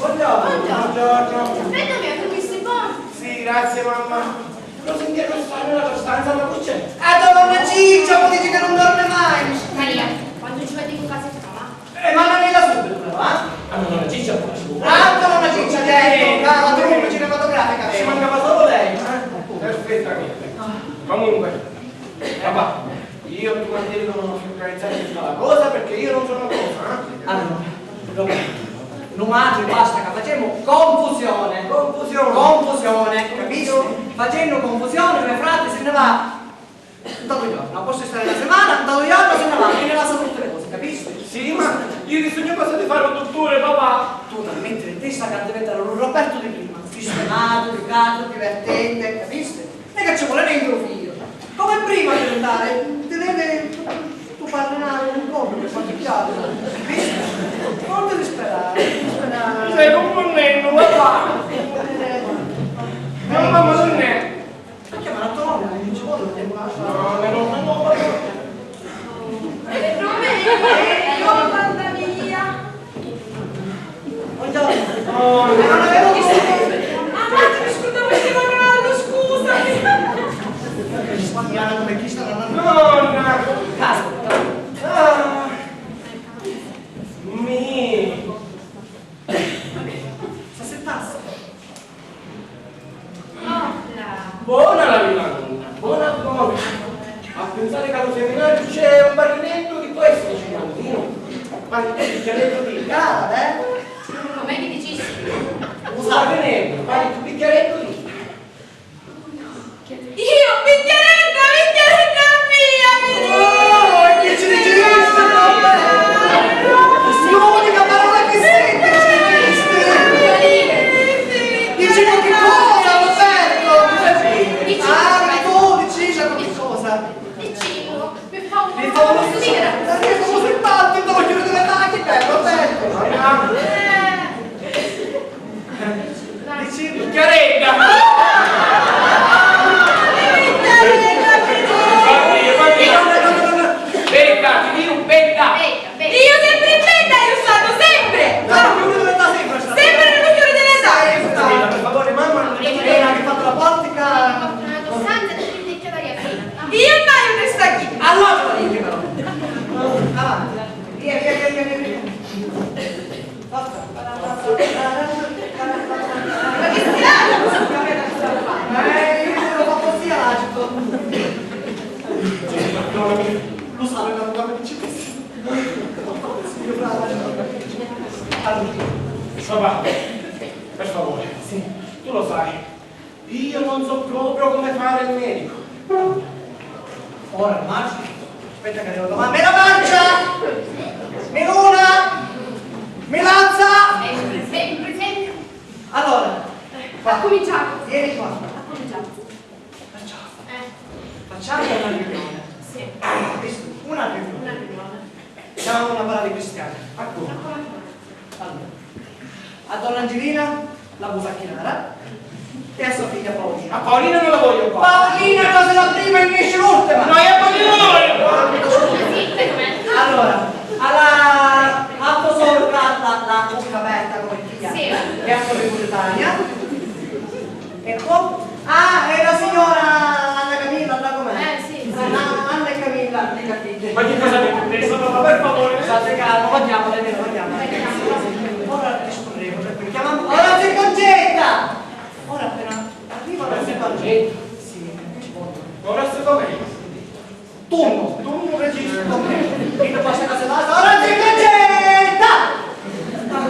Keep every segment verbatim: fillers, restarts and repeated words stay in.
Buongiorno. Buongiorno. Aspetta, mi ha promesso il buon. Sì, grazie, mamma. Lo sentiero strano nella tua stanza, ma chi c'è? Ah, donna Ciccia, mi dici che non dorme mai. Maria, quando ci vedi in casa, mamma. Eh, ma non è la subito, però, eh? Ah, donna Ciccia, pure ci vuole. Ah, donna Ciccia, certo, brava, troupe cinematografica, ci mancava solo lei, eh? Perfettamente. Comunque, papà, io e tu Martello non organizzare tutta la cosa perché io non sono cosa, eh? Allora, Roberto, nu matri basta ca facemu confusione. Confusione. Confusione, capisci? Facennu confusione, me frati si ne va. Nta dui jorna, a postu di stari na simana, nta dui jorna si ne va e ne lassa tutti li cosi, capisci? Sì, ma io chi sugnu cosa di fari u dutturi, papà? Tu t'ha mettiri in testa ca diventari lu Roberto di prima, sistematu, educatu, divertente, capisci? E ca ci voli nenti lu figliu. Come prima diventari, ti vedi, tu parri un contu per quanto chiaro, capisci? Non ti disperare, non ti disperare. Stai cumpunnennu, papà. Eh, mamma, non è. Ma chiamare a tua nonna, non ci vuole tempo. No, no, no, no, no. Eh, no, eh, io, mamma mia. Buongiorno. Oh, no, no, no, no. Ah, ma ti scordavo il telefono, scusami. Cristiana, come chi sta parlando? Nonna. Casa. Ah. Mi. Sta sentarsi. Bona la vita nonna, bona, bona. A pinsari ca lu seminariu c'è un barrineddu chi pò essiri cinnaminu. Pari un bicchiareddu di... Cara, eh? Come chi dicisti? Un barrineddu, pari un bicchiareddu di... Io, bicchiaredda, bicchiaredda mia, mi... Oh, e chi ci dicisti? L'unica parola chi senti, ci dicisti. Dici qualche cosa, Roberto? Ah, ma tu dici qualche cosa. Dicinu, mi fa un... Mi fa un... Sì, ma così tanto, non chiudo le mani, Roberto. Eh. Dici, bicchiaredda! Bedda, ti dicu bedda! Bedda, bedda! Io sempri bedda, io statu sempri! Sempri nel mio cuore deve stare! Per favore, mamma, non è che hai fatto la portica. Io mai non sta qui! Allora, però. Avanti. Via, via, via, via, via. Ma che strano! Ma io lo fa così agito. Perdonami, lo sai, non mi ci pensi. Allora, papà, per favore, sì, tu lo sai, io non so proprio come fare il medico. Ora, immagini. Aspetta che arrivo domani. Me la mancia! Me luna! Me lazza! Sempre, sempre, sempre. Allora, qua. Accuminciamo. Vieni qua. Accuminciamo. Perciò, eh, facciamo una riunione. Sì. Visto? Una riunione. Una riunione. Siamo una parola di cristiani. D'accordo. D'accordo. Allora, a donna Angelina la busacchinara e a sua figlia Paolina. A Paolina non la voglio qua. Paolina, cosa la prima e nesci l'ultima. No, io a Paolina non la voglio qua. Allora, alla, a tua sorella la, la bocca aperta come figlia. Sì. E a tua Tania. Ecco. Ah, è la signora Anna Camilla, là com'è? Eh, sì, sì. Anna, Anna e Camilla, le capite. Ma che cosa mi interessa? Ma per favore. State calmo, andiamo, andiamo, andiamo. Ora risponderemo, per cui chiamando. Ora c'è Concetta! Ora appena arriva la... Ora c'è Concetta? Sì, ci vuole. Ora sto come? Tunnu, tunnu registru con me. Io passa casa basta, ora ti presenta!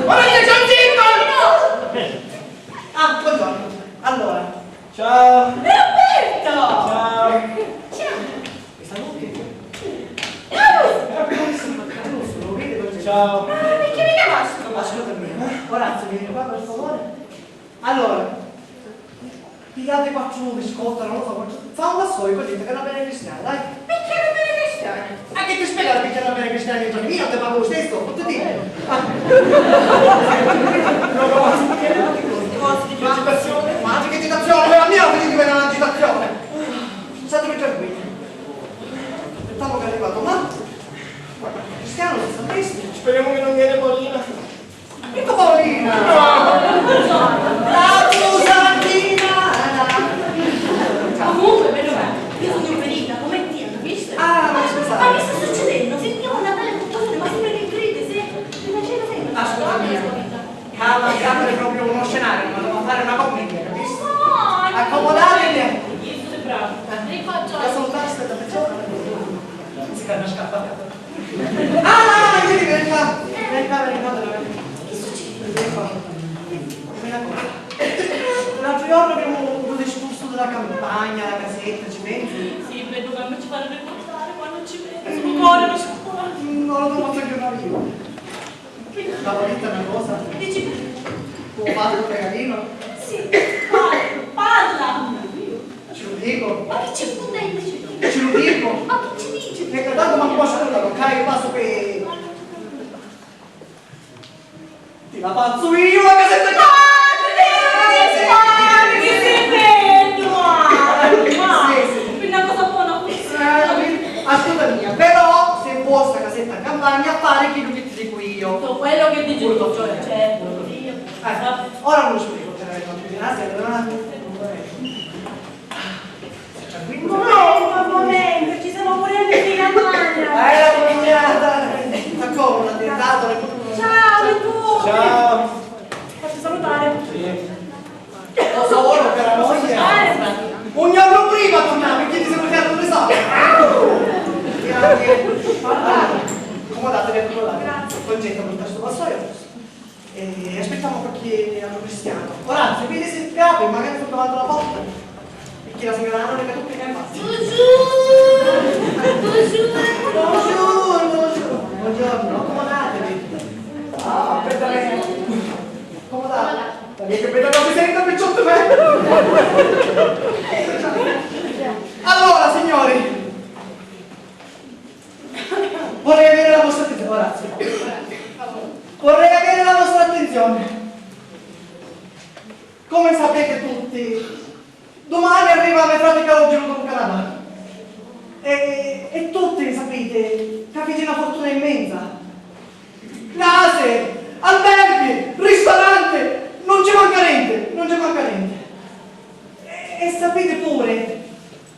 Ora io sono zitto! Ah, buongiorno. Allora. Ciao. Roberto! Ciao. Ciao. Mi saluti? Ciao. Ciao. Ah, perché mi chiamasti? Ascolta me. Orazio, vieni qua per favore. Allora, pigliate quattro biscotti, non lo so, quattro, fa un vassoio così, perché va bene cristiano, dai. Perché va bene cristiano? Ma che ti spiega perché va bene cristiano, Antonio? Io non ti pago lo stesso, non ti dico. Ah. Agitazione? Ma che agitazione? Ma la mia figlia diventa un'agitazione. Statemi tranquilli. Tanto che è arrivato, ma cristiano non sapessi. Speriamo che non viene Paolina. Ecco Paolina! No! Mamma, Giacomo è proprio uno scenario, ma devo fare una commedia, capisci? No, accomodatevi! Sì, bravi. Eh, la salutaste da persona? Si ferma, scappa. Ah, vedi, verità, verità, verità, verità. Che succede? Verità. Dimmi una cosa. L'altro giorno abbiamo avuto un discorso della campagna, la casetta, ci pensi? Sì, sì, vedo che mi ci pare di portare, quando ci penso, mi muore lo scuore. Non lo posso aggiornare io. Stavo detta una cosa? Dici. Ho fatto un regalino? Sì, parla, parla! Ci lo dico? Ma che ci vuol dire? Ci lo dico? Ma che ci dici? Perché tanto non posso andare a toccare il passo che... Ti la faccio io la casetta! Ma che sei bello! Ma, ma, sì, sì. Una cosa buona così. Eh, ascolta mia, però se vuoi sta casetta in campagna, fare quello che ti dico io. Tutto quello che dici tu, cioè, certo, io. Eh, ora non ci devo portare la tua grazie, allora non vorrei. Un momento, un momento, ci siamo pure noi fino a mano. Eh, la cugnata, ma come, un attentato? Ciao, Nicola. Ciao. Faccio salutare. Sì. Lo so, ora per la moglie. Un giorno prima tornavo, perché ti sei portato un risotto. Grazie. Allora, come date del colore? Grazie. Concetta, porta sto vassoio. E aspettiamo qualche altro cristiano. Orazio, vedi se ti apre, magari sto davanti alla porta. Perché la signora Anna non è che tu prima infatti. Bonjour! Bonjour! Bonjour, bonjour. Buongiorno, accomodatevi. Ah, aspetta, lei. Accomodate. Ma che bella, non si sente per ciotto metri. Allora, signori, vorrei avere la vostra attenzione, Orazio. Vorrei avere la vostra attenzione. Come sapete tutti, domani arriva me frate Calogero da Canada. E, e tutti sapete che fece una fortuna immensa. Case, alberghi, ristorante, non ci manca niente, non ci manca niente. E, e sapete pure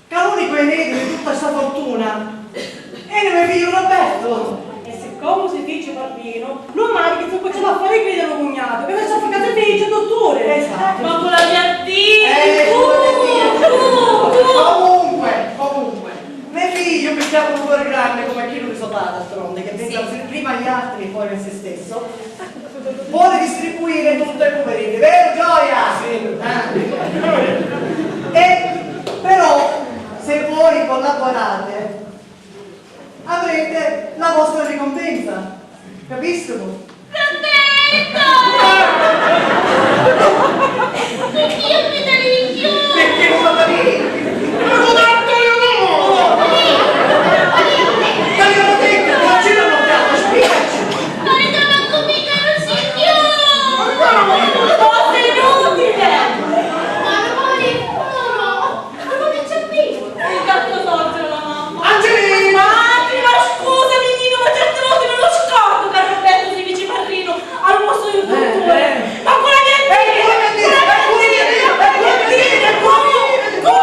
ca l'unicu erede di tutta sta fortuna è me figghiu Roberto. E siccomu si fici parrinu, lu maritu si cuminciò a fari cridi a lu cugnatu, ca pensò ca si fici dutturi. Esatto. Ma cu la mia zia! Eh, cu la mia zia. Cu, cu, cu. Comunque, comunque, me figghiu pigghiava un cuori grandi come chiddu di so padri, d'altronde, che pensa prima agli altri e poi a se stesso. Vuole distribuire tutto ai poverini, vero, Gioia? Sì. Ah. E però, se voi collaborate, avrete la vostra ricompensa. Capiscono? Roberto! Perché non parli? Perché non parli? Ma non parlo io, no! Dai, non ho detto, non c'era un piatto, spiegaci! Dai, dai, ma come che non si chiude? Cosa inutile! Ma non vuole il foro! Ma come c'è qui? Il gatto sorge alla mamma. Angelina! Mamma, scusami, Nino, ma certe volte me lu scordu ca Roberto si fici parrinu al postu di un dutturi. Eh, eh. Ma cu la mia zia! E cu la mia zia! E cu la mia zia! E cu la mia zia! Cu,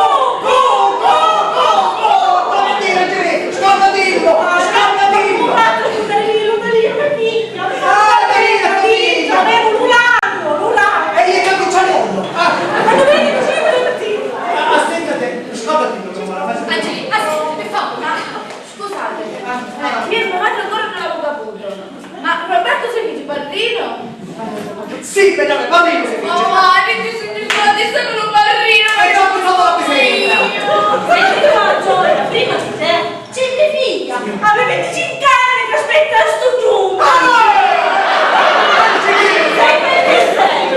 cu, cu, cu, cu, cu la mia zia, Angelina! Scordatillu! Scordatillu! Un attimo, Caterina, Caterina, me figghia! Ah, Caterina, Caterina! Avevo l'urano, l'urano! E io che non c'avevo! Ah! Ma dove eri vicino tutti? Ah, aspetta te, scordati, non c'è una fase. Angeli, aspetta, per favore, ah, scusate. Ah, ah. Eh, io e mio padre ancora non l'avevo capito. Ma Roberto si fici parrinu? Sì, per dare parrinu si fici. Oh, ma che ti senti stare sempre un parrinu? E già pensavo la presenza. Senti qua, Gioia, prima di te. C'è mia figlia, aveva venticinque anni che aspetta stu giorno! Ah! Sei per te sei!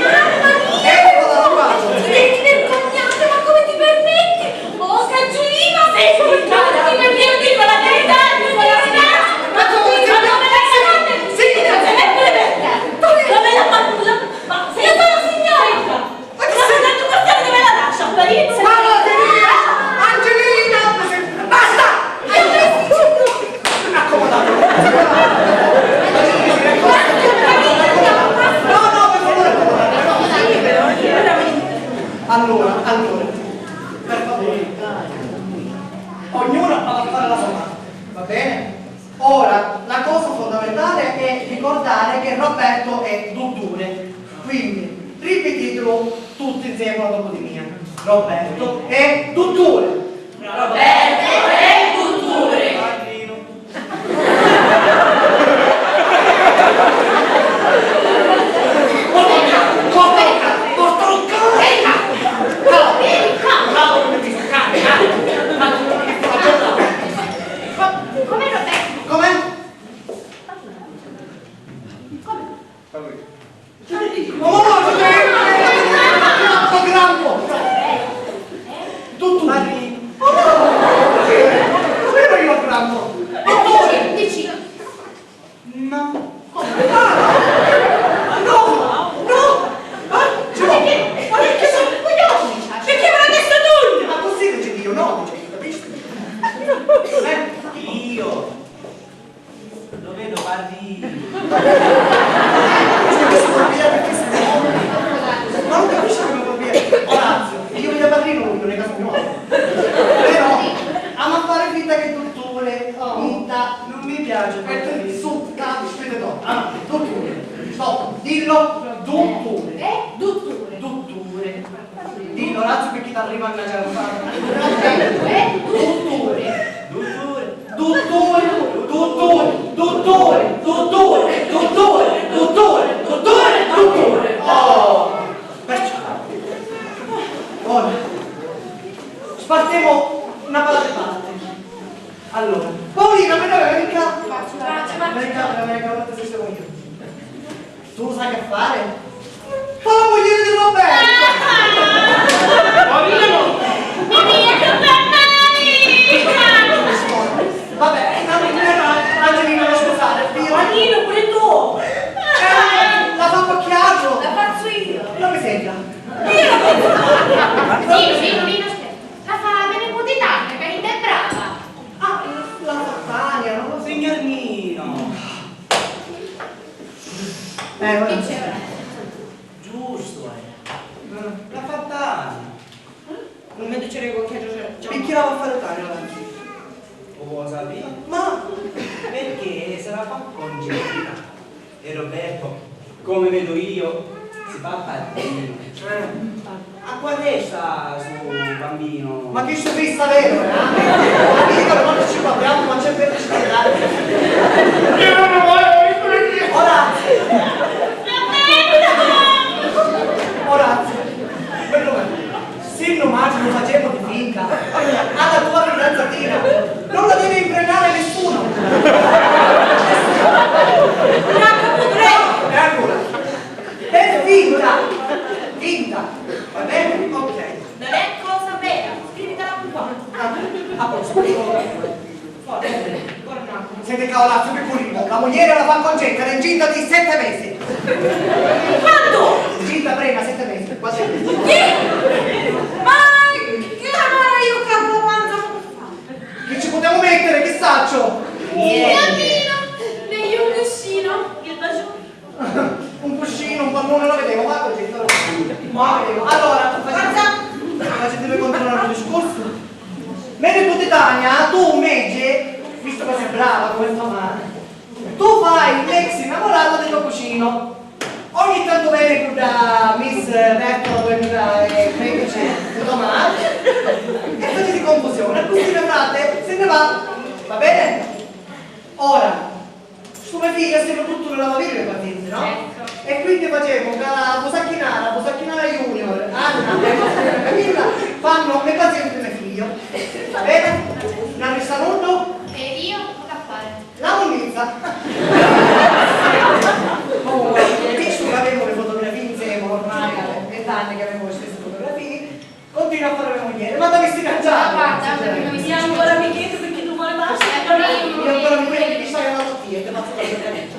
Mamma mia! Eccola qua! Ti devi vergognare, ma come ti permetti? Oh, Cagiulina! Sei scordato! Ti permetti, dico la verità, dico la verità! Ma tu, ma dove l'hai mandata? Sì! Dove l'hai mandata? Dove l'hai mandata? Ma sei una signora! Ma che sei? Ma la tua questione dove la lascia? Parigi? Ma no, Angelina! Angelina! Basta! Accomodate! Tutti insieme dopo di mia. Roberto e Dutturi. Roberto e Dutturi. Padrinu. Come Roberto? Come? Come? Come? Ma no, no, no, no, grampo! Dutturi! Ma no, no, no, no, no, grampo! Dutturi! Dici, dici. No. Come? No, no, no! Ma perché? Ma perché? Perché avrà detto tu? Ma così dice Dio, no, dice, capisci? Eh? Io. Lo vedo, parri. Ma non capisci come vuol dire? Orazio, io mi da padrino lui, non è casa mia. Però, ama fare finta che Dutturi, oh, non mi piace. Su, capi, spirito, ah, Dutturi. Stop, dillo, Dutturi. Eh? Dutturi. Dutturi. Dillo, Orazio, perché ti arriva a una certa. Eh? Dutturi. Dutturi. Dutturi, dutturi, dutturi. Oh! Perciò. Ora, spartemo una palla di parte. Allora, Paolina, veni, veni qua. Veni qua, veni qua, guarda se sei io. Tu sai che fare? Fa la mugliera di Roberto! Paolina! Mia, che bella vita! Vabbè, Angelina, non scusare, io... Paolino, pure tu! Eh, la fa pacchiato! La faccio io! Non mi sembra. Io la faccio! Nino, Nino, Nino, aspetta. La fa la me niputitagna, che è brava! Ah, la fa Tania, non lo so. Signor Nino! Eh, ora... Che c'è ora? Giusto, eh. La fa Tania. Non mi dicere qualche cosa. Picchì la va a fare Tania avanti? Lo vuoi sapere? Ma perché se la fa con Gina? E Roberto, come vedo io, si fa padrino. Eh. A quale sta stu bambino? Ma chi stu fissa vero, eh? Ma chi dico, quando ci parliamo, ma c'è per ci parlare. Io non lo voglio mettere. Orazio! Orazio! Quello che... Sinnu matri lu facemu di finta. Alla tua fidanzatina non la deve impregnare nessuno. Nessuno. E allora, per finta, finta, va bene? Ok. Non è cosa vera, scrivitela qua. Ah, a posto. Senti, Caolazzo, Pippolino, la mugliera la fa Concetta, è incinta di sette mesi. Quanto? Incinta prima, sette mesi. Quanto? Chi? Ma che lavora io capo panza per fare? Che ci potevamo mettere, che saccio? Signor Nino, meglio un cuscino. Che bacio. Un cuscino, un pallone, lo vedevo, ma così, ma vedevo. Allora, facete, facetemi continuare il discorso. Mene putitania, tu invece, visto che sei brava come tua madre, tu fai l'ex innamorato del tuo cugino. Ogni tanto veni cu da Miss Bertola duemilatredici, tua madre, e facete confusione, così mio frate se ne va, va bene? Ora, stu me figghiu esseva tuttu nella famiglia, per dirti, no? Certo. E quindi facevamo ca Busacchinara, Busacchinara Junior, Anna e Camilla fanno le pazienti di mio figlio. Va bene? Non resta nulla? E io? Cosa fare? La munnizza! Comunque, visto che avevamo le fotografie insieme ormai, vent'anni che avevamo le stesse fotografie, continua a fare la mugliera, ma t'avissi cangiato! Ma guarda, perché non mi... Io ancora mi chiedo perché tu vuoi basta. Io ancora mi chiedo perché stai andando a ti e ti faccio la certezza.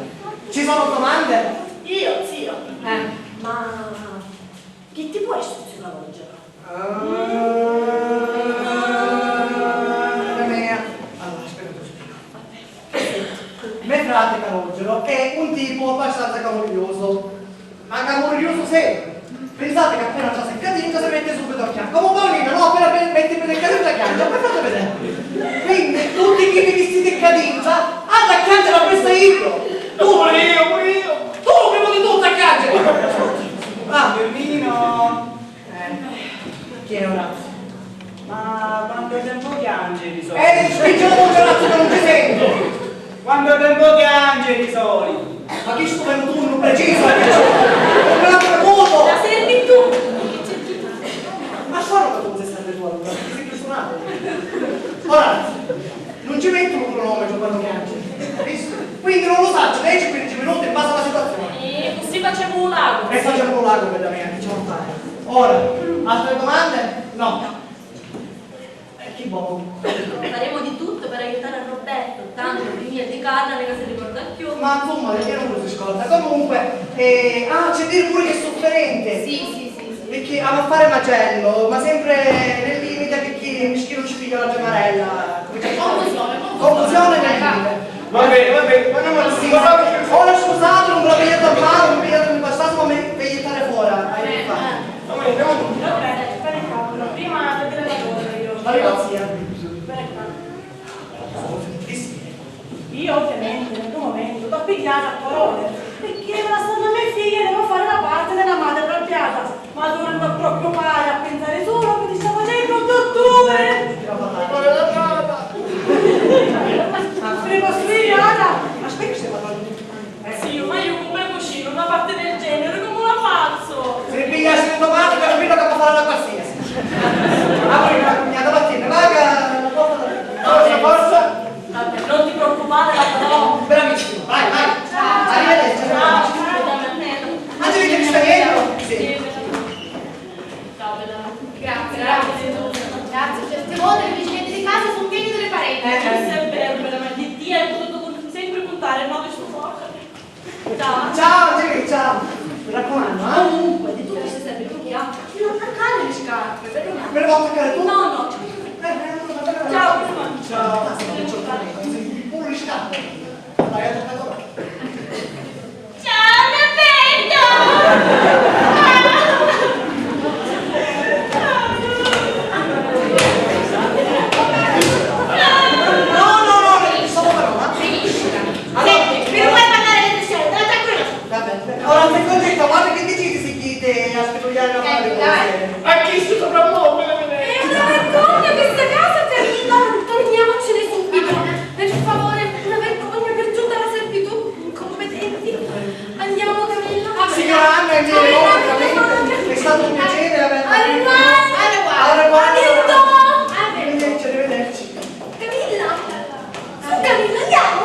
Ci sono domande? Io, zio. Eh. Ma chi ti può essere sulla loggia? Ah, mamma mia. Allora, aspetta, ti spiego. Me frate Calogero è un tipo abbastanza camorrioso, ma camorrioso serio. Pensate che appena c'ha seccatina si mette subito a chiangere. Come Paolina, no? Appena pe- mette per il caduto a chiangere, per fate vedere. Quindi tutti chi mi vistite in cadenza, andate a chiangere a festa io. Tu pure io, pure io. Tu prima di tutto a chiangere. Ah, Firmino. Chi è Orazio? Ma quantu tempu chiangi di soli? Eh, spingi la voce, Orazio, che non ti sento! Quantu tempu chiangi di soli? Ma chi stu venu tunnu preciso? Non me l'ha premuto! La servitù! Ma sono che tu sei servitù allora? Ti sei più suonato? Orazio, non ci metto un cronometro quando chiangi, capisci? Quindi non lo saccio, deci quindici minuti in base alla situazione. E così facciamo un lago. E facciamo un lago, bella mia, che ce la fai? Ora, altre domande? No. E chi vuoi? Faremo di tutto per aiutare a Roberto, tanto di mia di casa non si ricorda più. Ma insomma, perché non lo si scorda? Comunque, eh, ah, c'è da dire pure che è sofferente. Sì, sì, sì, sì. Perché ama fare macello, ma sempre nel limite perché il mischino ci piglia la gemarella. Come si chiama? Confusione, confusione. Confusione nel limite. Va bene, va bene, ma non... Sì, sì. Ora scusate, non ve la pigliate a male, non pigliate in passato, ma mi vegliate fuori, hai che fare. Va bene, va bene. Vabbè, spera che prima di dire la cosa io. Ma che pazzia. Spera che... Io ovviamente nel tuo momento t'ho pigliata a parole, perché lasciando a me figlia devo fare la parte della madre arrabbiata, ma tu non ti preoccupare, a pensare solo che ti sta facendo un dottore! Ti fare la brava! Te ne posso dire, Ada? Aspetta, stai parlando tu. Eh, sì, ma io come cucino una parte del genere, come la faccio? Se pigliassi un domani, capito che può fare la qualsiasi. Ah, poi una cugnata, va bene, va, che la porta da... Forza, forza! Vabbè, non ti preoccupare, la farò. Bravissimo, vai, vai. Ciao. Arrivederci, ciao, arrivederci. Ciao, Manuela. Anzi, vedi che sta dietro? Sì. Sì, ciao, bella. Grazie, grazie. Grazie, certe volte le vicine di casa sono meglio delle parenti. Eh, questo è vero, bella, ma di ti hai potuto con-, sempre contare, no, di suo cuore. Ciao. Ciao, Gigi, ciao. Mi raccomando, eh? Comunque, di tutto si serve più che altro. Non attaccare le scarpe, perché... Me le vuoi attaccare tu? No, no. Eh, eh, allora, allora, ciao, allora. Ciao. Basta, non c'ho problema, sì, pure le scarpe. Vai a toccare. Ciao, Roberto! No, no, no, no, solo parola. Finiscila. Allora, senti, mi non vuoi parlare di pressione, te la attacco io. Va bene. Ora, se Concetta, guarda che decidi se ti te a studiare la... Ecco, dai. A chi si sopravvone? È una vergogna questa casa, Camilla, torniamocene subito. Per favore, una vergogna per tutta la servitù, incompetenti. Andiamo, Camilla. Signora Anna, è mia, Camilla, veramente. È stato un piacere averla qui. Au revoir. Au revoir. Arrivederci, arrivederci. Camilla! Su, Camilla, andiamo!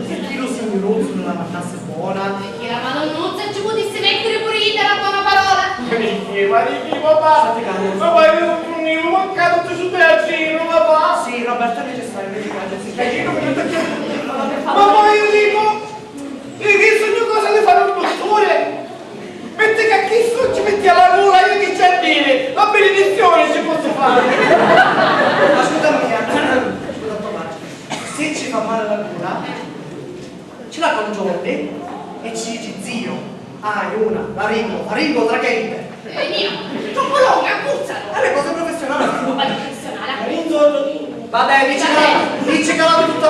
Perché lo signor Rozzo non la mandasse buona? Perché la madonnuzza ci potesse mettere pure io la buona parola! Perché, ma di chi, papà? State calmo. Papà, io non sono mancato tutto sto teatrino, papà! Sì, Roberto, è necessario che ti calmi. Sì, sì. Ma poi io dico, io che sognu cosa di fare un dottore? Metti che a chistu ci metti a la gola, io chi c'è a dire? La benedizione ci posso fare! Ascolta mia, scusa, papà, se ci fa male la gola, ci la congiorni e ci dici: "Zio, hai una laringo, laringo tracheipe." Eh, mia, troppo longa, accurzala. È una cosa professionale. Roba di professionale, accurzala. Vabbè, dici che, dici che la veduta